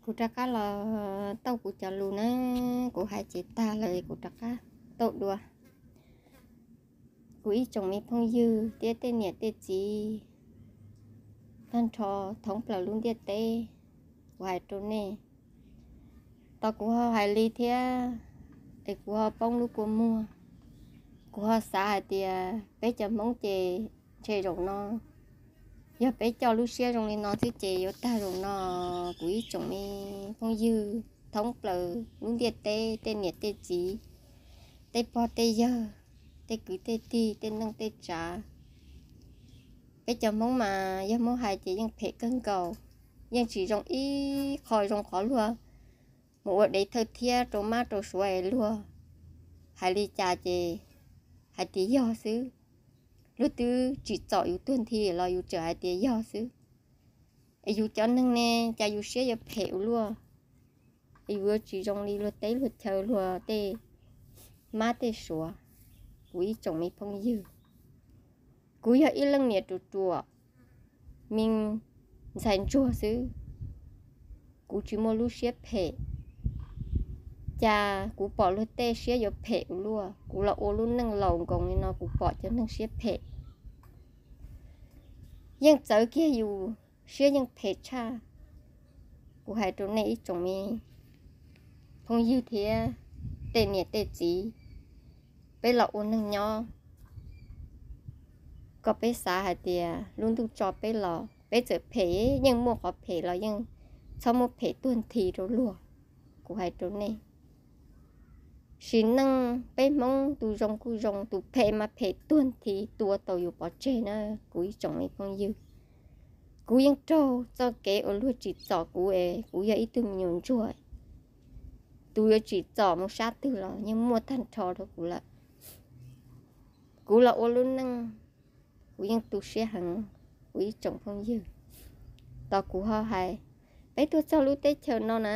Kuv rov qab los tau kuv cov lus na, kuv hais ces tag lawm kuv rov qab tau dua. Kuv ib tsoom me phooj ywg thiab tej niam tej txiv tag nrho thoob plaws lub ntiaj teb, kuv hais rau nej, tos kuv ho hais li thiab es kuv ho poob lub kua muag. Kuv ho xav hais tias peb cov Hmoob ces ntshe zaum no, yog peb coj lub siab zoo li no xwb ces yuav tag zaum no. Kuv ib tsoom me phooj ywg thoob plaws lub ntiaj teb, tej niam tej txiv, tej pog tej yawg, tej kwv tej tij, tej neej tej tsav, peb cov Hmoob mas yog muab hais ces yeej phem kawg nkaus, yeej tsis zoo ib qho zoo qhov luag mus ua dev thawj thiab rau mab rau suav es luag hais li cas ces hais tias yog xwb. Luag twb tsim txom yus tuag nthi los yus tseem hais tias yog xwb. Es yus cov neeg ne, cas yus siab yuav phem ua luaj, es yus yuav tsis zoo li luag teb luag chaw luag tej mab tej suav. Kuv ib tsoom me phooj ywg, kuv yog ib leej niam ruam ruam, me ntxhais ntsuag xwb, kuv tsis muaj lub siab phem. Cas kuv pom luag tej siab yuav phem ua luaj, kuv los ua lub neej laus nkoos li no kuv pom cov neeg siab phem yeej txawv kiag yus, siab yeej phem tshaj. Kuv hais rau nej ib tsoom me phooj ywg thiab tej niam tej txiv, peb los ua neeg nyob, kom peb xav hais tias lub ntuj tso peb los, peb txawm phem yeej muaj qhov phem los yeej txhob muab phem tuag nthi rau luag. Kuv hais rau nej, sim neej peb Hmoob tus zoo kuj zoo, tus phem mas phem tuag nthi, tua tau yus pov tseg na. Kuv ib tsoom me phooj ywg, kuv yeej raug txoj kev uas luag tsim txom kuv es kuv yog ib tug me nyuam ntsuag, tus yuav tsim txom mus sab twg los yeej muaj tag nrho rau kuv lawm. Kuv los ua lub neej, kuv yeej tu siab heev. Kuv ib tsoom phooj ywg, tos kuv ho hais, peb tuaj txog lub teb chaws no na,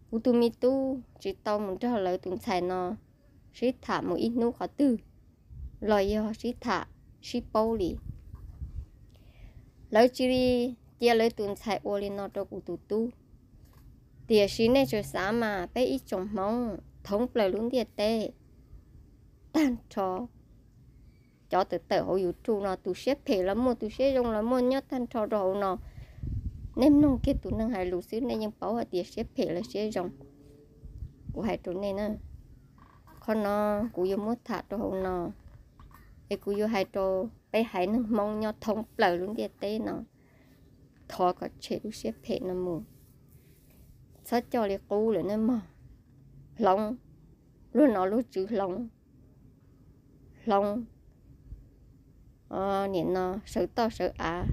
kuv tus me tub tsis tau mus nrog lawv tus ntxhais no sib tham mus ib hnub qhov twg, los yog sib tham sib paub li. Lawv cia li cia lawv tus ntxhais ua li no rau kuv tus tub. Tiam sis nej tseem xav mas peb ib tsoom Hmoob thoob plaws lub ntiaj teb tag nrho, cov tawm tawm hauv YouTube no tus siab phem los muaj, tus siab zoo los muaj, nyob tag nrho rau hauv no. Nej mloog kiag tus neeg hais lus xwb nej yeej paub hais tias siab phem los siab zoo. Kuv hais rau nej na, qhov no kuv yuav muab tham rau hauv no, es kuv yuav hais rau peb haiv neeg Hmoob nyob thoob plaws lub ntiaj teb no, thov kom tshem lub siab phem no mus. Txhob coj li qub lawm nawb mog. Hloov, luag nom luag tswv hloov, hloov, nim no sawv toj sawv av,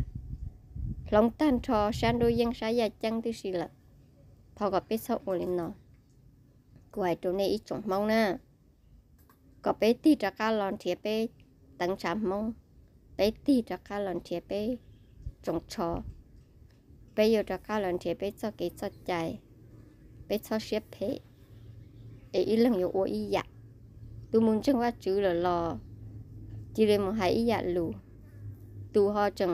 hloov tag nrho sab nruab yeeb sab yaj ceeb tib si lawm. Thov kom peb txhob ua li no. Kuv hais rau nej ib tsoom Hmoob na, kom peb tig rov qab los nrhiav peb teev tshav Hmoob, peb tig rov qab los nrhiav peb tsoos tsho, peb yuav rov qab los nrhiav peb txoj kev txoj cai, peb txhob siab phem, es ib leeg yuav ua ib yam. Tus mus ntseeg Vajtswv lawm los cia li mus hais ib yam lus, tus ho tseem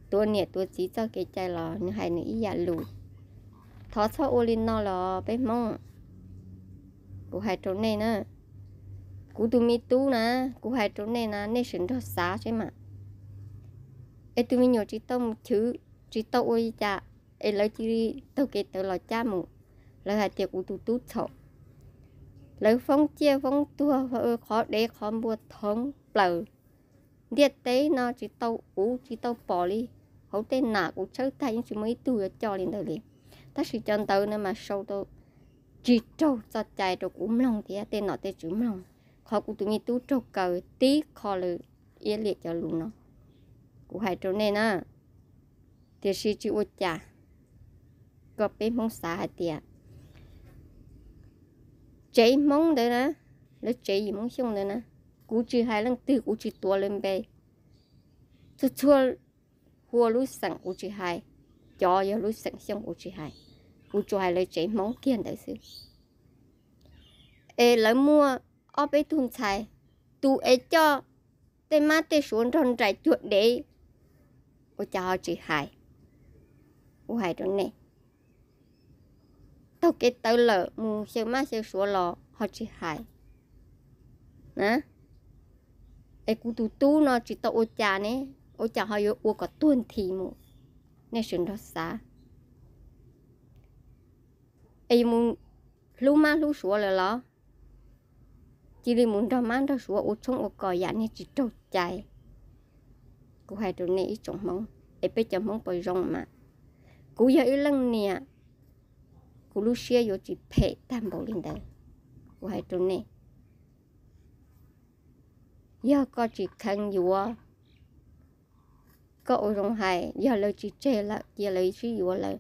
tuav niam tuav txiv txoj kev cai los nws hais nws ib yam lus. Thov txhob ua li no los peb Hmoob. Kuv hais rau nej na, kuv tus me tub na, kuv hais rau nej na, nej sim nrog xav seb mas. Es tus me nyuam tsis tau mus chwv, tsis tau ua li cas, es lawv cia li taug kev tawv los cab mus. Lawv hais tias kuv tus tub txhaum. Lawv foob ciaj foob tuag, qhov dev qhov npua thoob plaws ntiaj teb no tsis tau, kuv tsis tau pom li. Hauv tej nam kuv tshawb tag yeej tsis muaj ib tug yuav coj li ntawd li. Tab sis cov ntawd no mas sau tau tsis raug txoj cai rau kuv mloog thiab tej nom tej tswv mloog. Qhov kuv tus me tub raug kaw tib qho lawv iab liam cov lus no, kuv hais rau nej na. Tiam sis tsis ua cas, kom peb Hmoob xav hais tias tsev Hmoob ntawd na, lawv tsev yim Hmoob Xyooj ntawd na, kuv tsis hais leej twg, kuv tsis tuav lawv npe, txhua txhua hua lub xeem kuv tsis hais, cov yog lub xeem Xyooj kuv tsis hais, kuv tsuas hais lawv tsev Hmoob kiag ntawd xwb. Es lawv muaj ob peb tug ntxhais, tus es coj tej mab tej suav nrog nraim cuag dev, ua cas ho tsis hais? Kuv hais rau nej, taug kev tawv lawm mus xyaw mab xyaw suav los ho tsis hais na. Es kuv tus tub no tsis tau ua cas ne, ua cas ho yuav ua kom tuag nthi mus? Nej sawv nrog xav. Es yus mus hlub mab hlub suav lawm los cia li mus nrog mab nrog suav ua tshoob ua kos yam nej tsis raug cai. Kuv hais rau nej ib tsoom Hmoob, es peb cov Hmoob puas zoo mas, kuv yog ib leej niam, kuv lub siab yuav tsis phem tag npaum li ntawd. Kuv hais rau nej, yog koj tsis kheev yuav, koj ua zoo hais, yog lawv tsis tseg lawm cia lawv sib yuav lawm.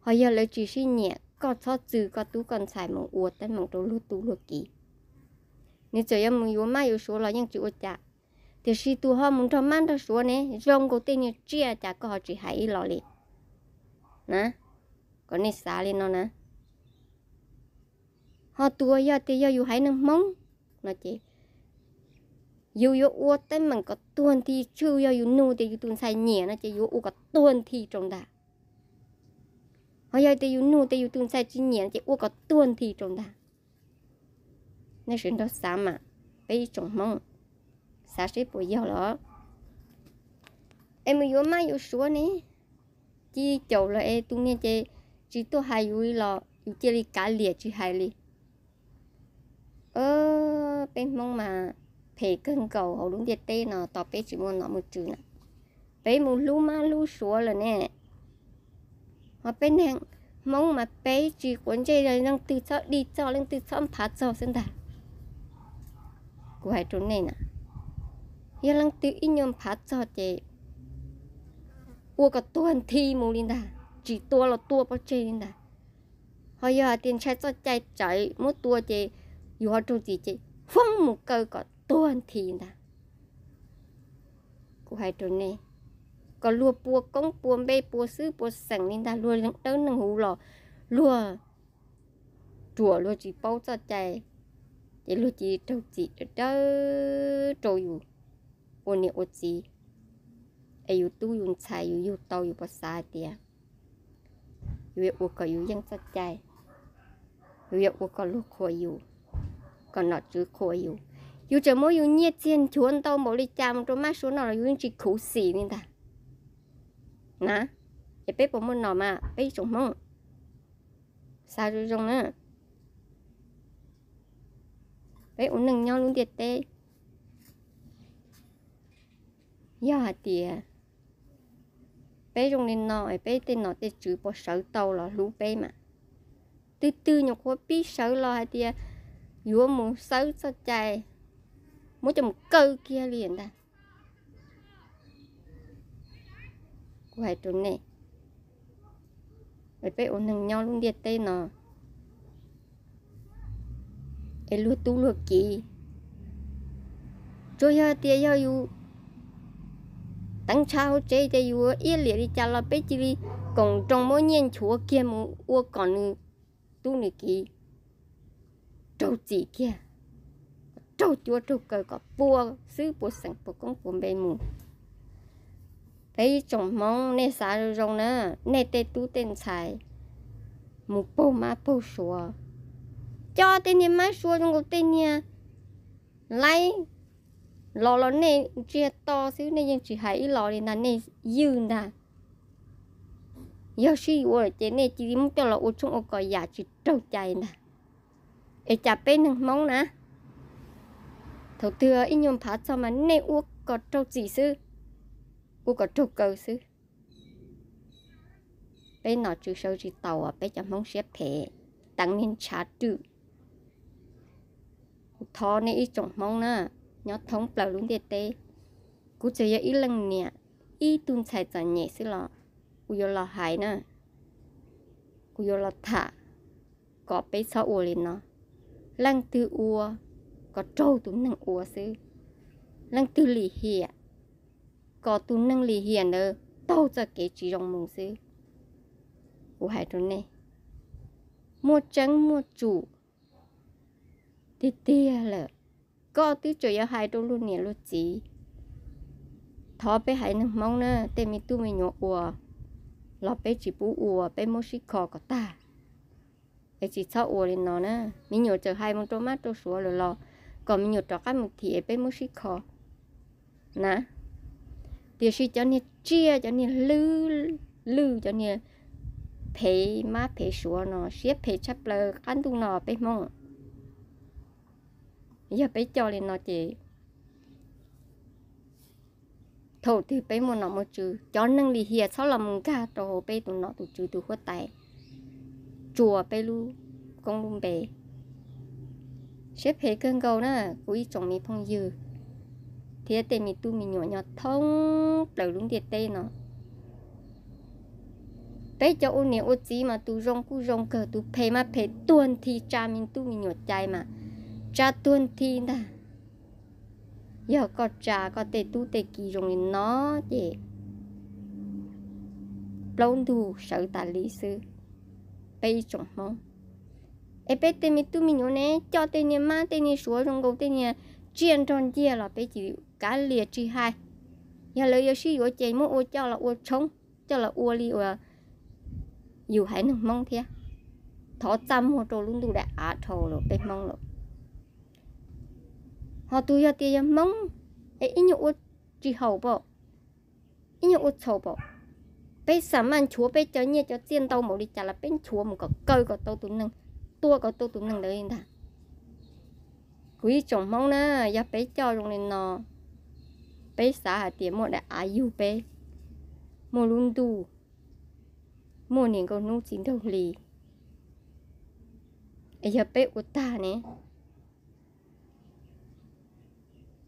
Ho yog lawv tsis sib nyiam, koj txhob txwv koj tub koj ntxhais mus ua teeb meem rau luag tub luag kiv. Nws txawm yuav mus yuav mab yuav suav los yeej tsis ua cas, tiam sis tus ho mus nrog mab nrog suav ne zoo nkaus tej niag tsiaj cas koj ho tsis hais ib los li na. Kom nej xav li no na. Ho tus yog tias yog yus haiv neeg Hmoob no ces yus yuav ua teeb meem kom tuag nthi tshwj, yog yus nug tias yus tus ntxhais nyiam no ces yuav ua kom tuag nthi rau ntag. Ho yog tias yus nug tias yus tus ntxhais tsis nyiam no ces ua kom tuag nthi rau ntag. Nej sawv nrog xav mas, peb ib tsoom Hmoob, xav seb puas yog los. Es mus yuav mab yuav suav ne, ci caum lawm es tus niag ces tsis tuaj hais yus li los yus cia li kav liam tsis hais li. Peb Hmoob mas phem kawg nkaus hauv lub ntiaj teb no, tos peb tsis muaj nom muaj tswv na, peb mus hlub mab hlub suav lawm ne. Ho peb neeg Hmoob mas peb tsis quav ntsej, leej twg txhob dig txog, leej twg txhob nphav txog xwb ntag. Kuv hais rau nej na, yog leej twg ib nyuag nphav txog ces ua kom tuag nthi mus li ntag, tsis tua los tua pov tseg li ntag. Ho yog hais tias ntshai txoj cai tsawv muab tua ces yus ho raug txim ces foob mus kaw kom tuag nthi ntag. Kuv hais rau nej, kom luag pua koob pua npe pua xwb pua xeem li ntag, luag dawb neeg huv los luag ruam luag tsis paub txoj cai, ces luag cia li raug txim dawb dawb rau yus ua niam ua txiv. Es yus tub yus ntxhais yus yug tau yus puas xav hais tias yus yuav ua kom yus yeej txoj cai, yus yuav ua kom luag qhuas yus, kom nom tswv qhuas yus. Yus tseem muab yus nyiaj txiag nchuav ntau npaum li cas mus rau mab suav noj los yus yeej tsis khuv xim li ntag na. Es peb puas muaj nom mas peb ib tsoom Hmoob? Xav zoo zoo na. Peb ua neej nyob lub ntiaj teb, yog hais tias peb zoo li no es peb tej nom tej tswv puas sawv tau los hlub peb mas? Twg twg nyuam qhuav pib sawv los hais tias yuav mus xawb txoj cai, muab coj mus kaw kiag li ntag. Kuv hais rau nej, peb ua neeg nyob lub ntiaj teb no es luag tub luag kiv, tsuas yog tias yog yus teev ntshav hauv tsev tias yus iab liam li cas los peb cia li koom nroo muab nyiaj nchuav kiag mus ua kom nws tub nws kiv raug txim kiag, raug cuab raug kaw kom pua xwb pua xeem pua koob pua npe mus. Peb ib tsoom Hmoob nej xav zoo zoo na, nej tej tub tej ntxhais mus paug mab paug suav, coj tej niag mab suav zoo nkaus tej niag laib los los nej ntsiag to xwb, nej yeej tsis hais ib los li ntag, nej ywj ntag. Yog sib yuav lawm ces nej cia li muab coj los ua tshoob ua kos yam tsis raug cai ntag. Es cas peb neeg Hmoob na, thaum twg ib nyuag nphav txog mas nej ua kom raug txim xwb, ua kom raug kaw xwb. Peb nom tswv sawv tsis taus, peb cov Hmoob siab phem, teev niag ntshav rwm. Kuv thov nej ib tsoom Hmoob na, nyob thoob plaws lub ntiaj teb, kuv txawm yog ib leej niam, ib tug ntxhais txom nyem xwb los kuv yuav los hais na, kuv yuav los tham kom peb txhob ua li no. Leej twg ua kom raug tus neeg ua xwb, leej twg lim hiam kom tus neeg lim hiam ntawd taug txoj kev tsis zoo mus xwb. Kuv hais rau nej, muaj tseeb muaj tsum tiag tiag lawm, koj twb tseem yuav hais rau luag niam luag txiv. Thov peb haiv neeg Hmoob na, tej me tub me nyuam ua los peb tsis pub ua, peb muab sib kho kom tag. Es tsis txhob ua li no na. Me nyuam txawm hais mus rau mab rau suav lawm los kom me nyuam rov qab mus thim es peb muab sib kho na. Tiam sis cov niag tsiaj, cov niag lwj, cov niag phem mab phem suav no siab phem tshaj plaws qab ntuj no peb Hmoob. Yog peb coj li no ces thaum twg peb muaj nom muaj tswv, cov neeg lim hiam txhob los mus nkag rau hauv peb tus nom tus tswv tus huab tais, tsuas peb lub koob lub npe. Siab phem kawg nkaus na, kuv ib tsoom me phooj ywg thiab tej me tub me nyuam nyob thoob plaws lub ntiaj teb no. Peb cov ua niam ua txiv mas tus zoo kuj zoo kawg, tus phem mas phem tuag nthi, tsa me tub me nyuam cai mas tsa tuag nthi ntag. Yog koj tsa koj tej tub tej ki zoo li no ces plaub ntug sawv tas li xwb, peb ib tsoom Hmoob. Es peb tej me tub me nyuam ne, coj tej niag mab tej niag suav zoo nkaus tej niag tsiaj nrog nciag los peb tsis kav liam tsis hais. Yog lawv yuav sib yuav ces muab ua coj los ua tshoob, coj los ua li uas yus haiv neeg Hmoob thiab. Thov txaj muag rau lub ntuj daim av dhau lawm peb Hmoob lawm. Ho tus yog tias yog Hmoob es ib nyuag ua tsis haum pom, ib nyuag ua txhaum pom, peb xam maj nchuav peb cov nyiaj cov txiaj ntau npaum li cas los peb nchuav mus kom kaw kom tau tus neeg, tua kom tau tus neeg ntawd li ntag. Kuv ib tsoom Hmoob na, yog peb coj zoo li no, peb xav hais tias muaj daim av yug peb, muaj lub ntuj, muaj niam nkauj hnub txiv nraug hli, es yog peb ua tag ne,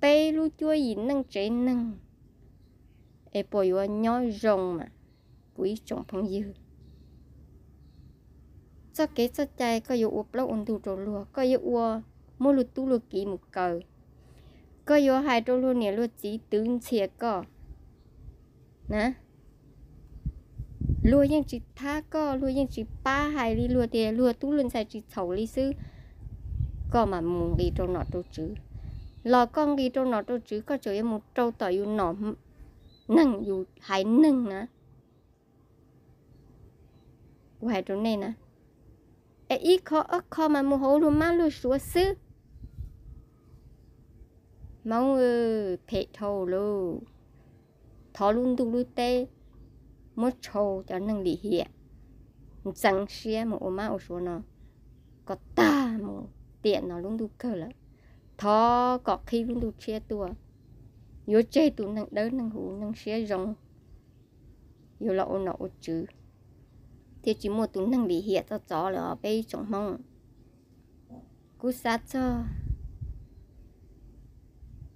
peb lub cuab yim neej tsev neeg es puas yuav nyob zoo mas? Kuv ib tsoom phooj ywg, txoj kev txoj cai koj yuav ua plaub ua ntug rau luag, koj yuav ua muab luag tub luag kiv mus kaw, koj yuav hais rau luag niam luag txiv twv ntxhias koj na. Luag yeej tsis thab koj, luag yeej tsis pab hais li, luag tias luag tub luag ntxhais tsis txhaum li xwb. Koj mam mus nqis rau nom rau tswv, los koj nqis rau nom rau tswv koj tseem yuav mus rau tom yus nom neeg yus haiv neeg na. Kuv hais rau nej na, es ib qho ob qho mas mus hauv luag mab luag suav xwb. Hmoob phem dhau lauj. Thov lub ntuj lub teb muab tshau cov neeg lim hiam ntxeev siab mus ua mab ua suav no kom tag mus tiam no lub ntuj kawg lawm. Thov kom qhib lub ntuj tshiab tuaj, yuav tseg tus neeg dawb neeg huv neeg siab zoo yuav los ua nom ua tswv, thiaj tsis muaj tus neeg lim hiam txoj txov lawm os peb ib tsoom Hmoob. Kuv xav txog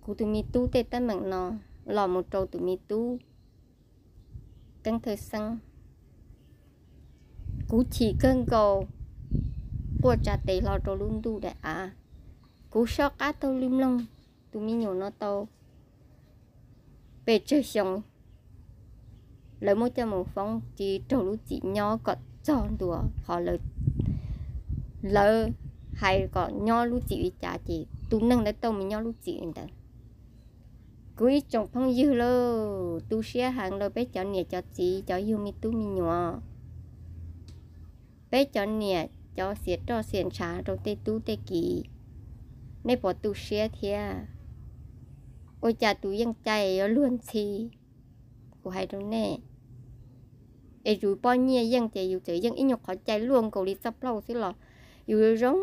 kuv tus me tub tej teeb meem no los mus rau tus me tub Keeb Thawj Xeeb. Kuv chim kawg nkaus, quaj tsa tes hlo rau lub ntuj daim av. Kuv sob qab taug lw mloog tus me nyuam no tau pes tsawg xyoo, lawv muab coj mus foob tsis raug lub txim nyob kom txog ntua, qhov lawv hais kom nyob lub txim li cas ces tus neeg ntawd tau mus nyob lub txim li ntawd. Kuv ib tsoom phooj ywg lauj, tu siab heev rau peb cov niam cov txiv cov yug me tub me nyuam, peb cov niam cov xiam roj xiam ntshav rau tej tub tej ki, nej puas tu siab thiab? Ua cas tus yeej cai yuav luag ntxhi? Kuv hais rau nej, es yus poj nyiaj yeej ces yus txawm yeej ib nyuag qhov cai luaj nkaus li txoj plaub xwb los yus yuav zoo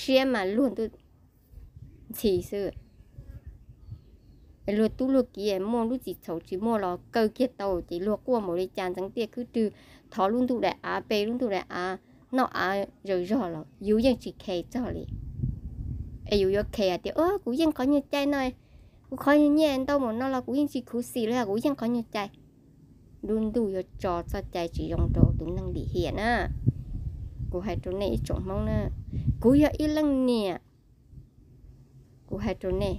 siab mas luag ntuj ntxhi xwb. Es luag tub luag kiv muaj lub txim txhaum tsis muaj los kaw kiag tau ces luag quaj npaum li cas ntxeev tiaj khwb rwg, thov lub ntuj daim av pe lub ntuj daim av noj av zaws zog los yus yeej tsis khe txog li. Es yus yuav khe hais tias kuv yeej qhov nyuag cai no, kuv qhov nyuag nyiaj ntau npaum no los kuv yeej tsis khuv xim li, kuv yeej qhov nyuag cai. Lub ntuj yuav tso txoj cai tsis zoo rau tus neeg lim hiam na. Kuv hais rau nej ib tsoom Hmoob na, kuv yog ib leej niam, kuv hais rau nej,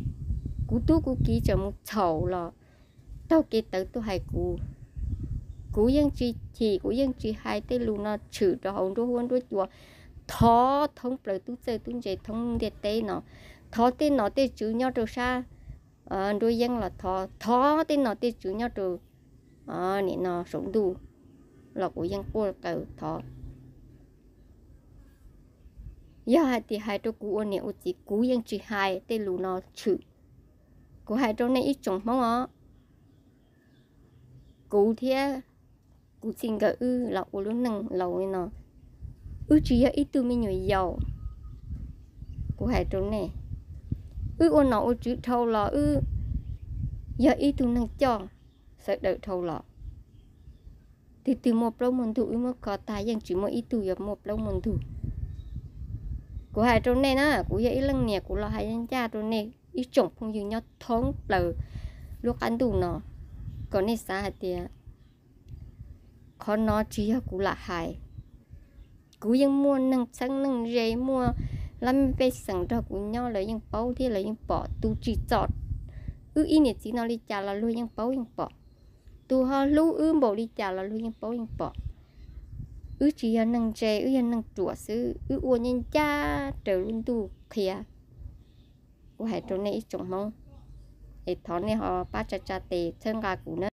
kuv tub kuv kiv tseem mus txhaum los taug kev tawv tuaj hais kuv. Kuv yeej tsis chim, kuv yeej tsis hais tej lus no tshwm rau hauv nruab huab nruab cua. Thov thoob plaws tub txawj tub ntse thoob ntiaj teb no, thov tej nom tej tswv nyob rau sab nruab yeeb los thov, thov tej nom tej tswv nyob rau nim no saum ntuj los kuv yeej quaj qw thov. Yog hais tias hais rau kuv ua niam ua txiv, kuv yeej tsis hais tej lus no tshwm. Kuv hais rau nej ib tsoom Hmoob os, kuv thiab kuv txij nkawm wb los ua lub neej laus li no, wb tsis yog ib tug me nyuam yaus. Kuv hais rau nej, wb ua nom ua tswv dhau los wb yog ib tug neeg coj sawv daws dhau los. Twg twg muaj plaub muaj ntug wb muab kho tag, yeej tsis muaj ib tug yuav muaj plaub muaj ntug. Kuv hais rau nej na, kuv yog ib leej niam, kuv los hais ncaj rau nej ib tsoom phooj ywg nyob thoob plaws lub qab ntuj no, kom nej xav hais tias qhov no tsis yog kuv lam hais. Kuv yeej muaj neeg txheeb neeg ze, muaj lab mej pej xeem nrog kuv nyob, lawv yeej paub thiab lawv yeej pom. Tus tsim txom wb ib niam txiv no li cas los luag yeej paub yeej pom. Tus ho hlub wb npaum li cas los luag yeej paub yeej pom. Wb tsis yog neeg ntse, wb yog neeg ruam xwb, wb ua ncaj ncaj raws lub ntuj qhia. Kuv hais rau nej ib tsoom Hmoob, es thov nej ho pab tsa tsa tes txhawb nqa kuv na.